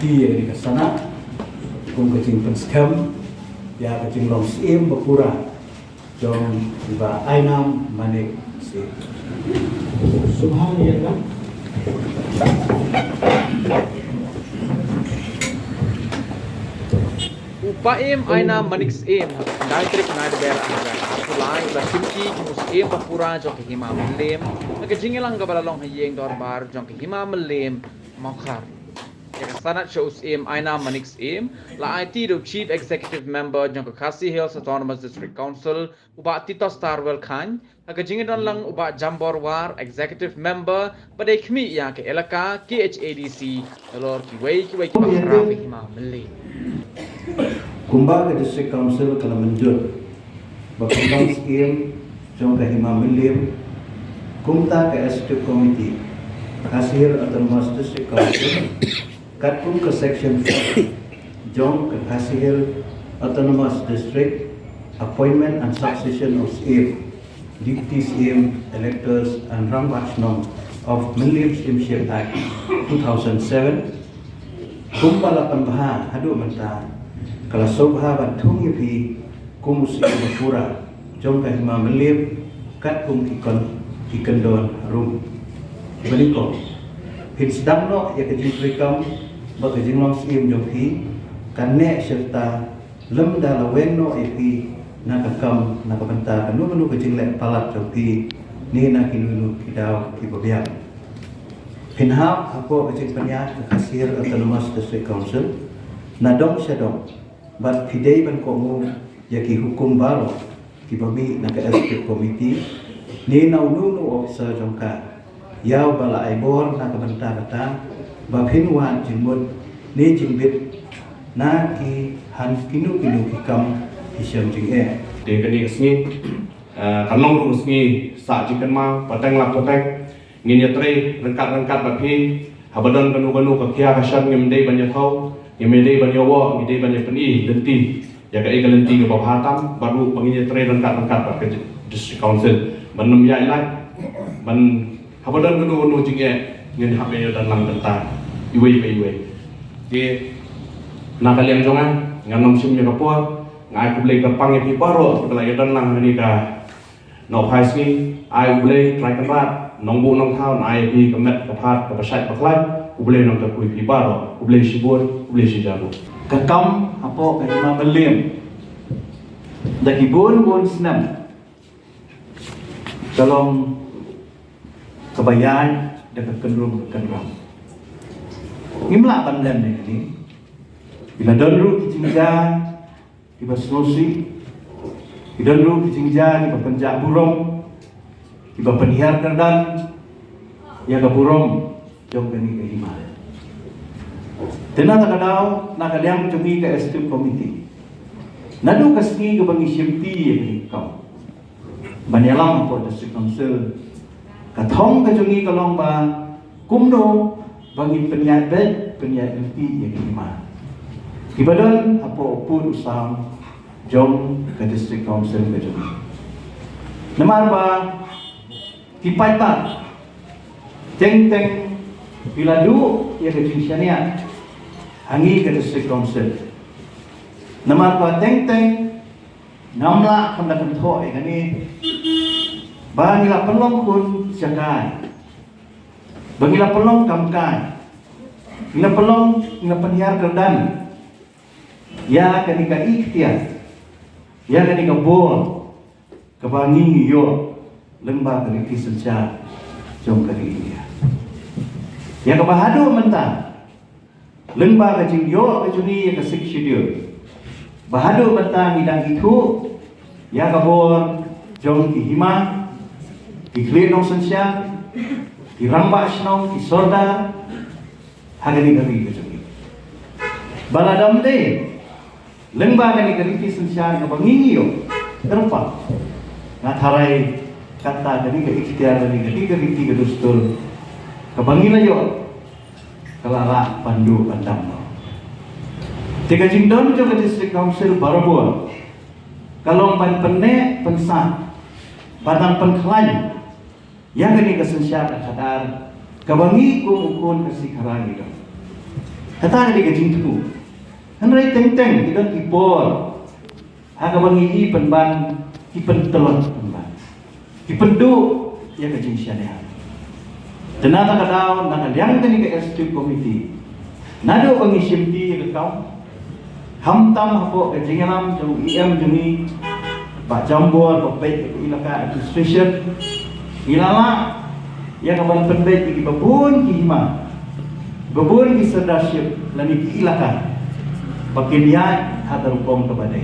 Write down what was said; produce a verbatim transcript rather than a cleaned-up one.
Ïa kane ka sanad kum ka jingpynskhem ïa ka jinglong syiem ba pura jong i Bah Ainam Manik Syiem. Subhanallah. U Bah Ainam Manik Syiem, dai trip nai de ber a ber a pulai ba shimti ki mu syiem ba pura jong ka Hima Mylliem. Ka jingïalang kaba la long ha ïing dorbar jong ka Hima Mylliem Mawkhar. Ïa ka sanad sha u Syiem Ainam Manik Syiem la aiti da u Chief Executive Member jong ka Khasi Hills Autonomous District Council, u Bah Titosstarwell Chyne, ha ka jingdon lang u Bah Jambor War, Executive Member ba dei khmih ïa ka elaka K H A D C, nalor kiwei kiwei ki bakhraw ka Hima Mylliem. Kumba ka District Council ka la mynjur ba ka long syiem jong ka Hima Mylliem, kumta ka Executive Committee Khasi Hills Autonomous District Council, katkum ka Section four jong ka Khasi Hills Autonomous District Appointment and Succession of Syiem, Deputy Syiem, Electors and Rangbah Shnong of Mylliem Syiemship Act two thousand seven, kumba la pynbha haduh mynta, ka la sngewbha ban thung ïa phi kum u syiem ba pura jong ka Hima Mylliem, katkum ki kyndon harum. Bad nyngkong, phin sdang noh ïa ka jingtrei kam ba ka jinglong syiem jong phi kan neh shirta lymda la weng noh ïa phi na ka kam na ka bynta kano kano ka jingleh palat jong phi ne na kino kino ki daw kiba biang. Phin hap hapoh ka jingpynïaid ka Khasi Hills Autonomous District Council na dong sha dong, bad phi dei ban kohnguh ïa ki hukum baroh kiba mih na ka Executive Committee ne na uno uno u officer jong ka, ïa uba la ai bor na ka bynta kata ba phin wad jingmut ne jingbit na ki ha kino kino ki kam ki shem jingeh. Te kane ka sngi kan long ruh ka sngi sah jingkynmaw pateng la pateng. Ngin ïatrei ryngkat ryngkat bad phi. Haba don kano kano ka khia ka shan ngim dei ban ïathaw, ngim dei ban ïawoh, ngi dei ban ïapyni lynti ïa kaei ka lynti kaba bha tam, bad ruh ba ngin ïatrei ryngkat ryngkat bad ka District Council ban nym ïaid lait, ban haba don kano kano jingeh ngin hap ïa don lang bynta iwei pa iwei. Te na ka liang jong nga, ngan nym shim ïa ka por, nga ai khublei kyrpang ïa phi baroh kiba la ïa don lang ha kane ka Nohphai sngi, ai U Blei Trai Kynrad, Nongbuh Nongthaw, un ai ïa phi ka met ka phad kaba shait ba khlaiñ, U Blei un nang kyrkhu ïa phi baroh, khublei shibun, khublei shihajar. Ka kam hapoh ka Hima Mylliem da ki bun bun snem ka long kaba ïaid da ka kynrum ka kynram. Ngim lah ban lem ïa kane. Ki la don ruh ki jingjia kiba sngewsih, ki don ruh ki jingjia kiba pynjah burom, kiba pynhiar kyrdan ïa ka burom jong kane ka hima. Te na kata ka daw, na ka liang jong ngi ka Executive Committee, naduh ka sngi kaba ngi shimti ïa kane ka kam ban ïalam hapoh District Council, ka thong ka jong ngi ka long ba kumno ba ngin pynïaid beit, pynïaid lynti ïa ki hima kiba don hapoh u pud u sam jong ka District Council ka jong ngi. Namar ba ki paidbah teng teng ki la duh ïa ka jingshaniah ha ngi ka District Council. Namar ba teng teng ngam lah ban da kynthoh ïa kane ba ngi la pynlong khun shakai, ba ngi la pynlong kam kai, ngi la pynlong, ngi la pynhiar kyrdan ïa kane ka iktiar, ïa kane ka bor kaba ngi ngi ïoh lyngba ka riti synshar jong ka ri India. Ïa kaba haduh mynta lyngba ka jingïoh ka jong ngi ïa ka Sixth Schedule, ba haduh mynta ngi dang ithuh ïa ka bor jong ki hima, ki khlieh nongsynshar, ki rangbah shnong, ki sordar ha kane ka ri ka jong ngi. Ba lada ym dei lyngba kane ka riti synshar kaba ngi ngi ïoh kyrpang, nga tharai kata kane ka iktiar, kane ka riti ka dustur kaba ngi la ïoh ka la rah ban duh ban dam noh. Te ka jingdon jong ka District Council barabor ka long ban pynneh pynsah, ban nang pynkhlaiñ ïa kane ka synshar ka khadar kaba ngi kum u khun Khasi Khara ngi don. Kata ka dei ka jingthmu. Hynrei teng teng ki don ki por ha kaba ngi i pynban, ki pyntlot pynban, ki pynduh ïa ka jingshaniah. Te na kata ka daw, na ka liang kane ka executive committee, naduh ba ngi shim ti ïa ka kam, khamtam hapoh ka jingïalam jong u E M jong ngi, Bah Jambor, ba peit ïa ka elaka administration, ngi la lah ïa ka ban pynbeit ïa kiba bun ki hima, kiba bun ki sirdarship lane ki elaka, ba kin ïaid ha ka rukom kaba dei.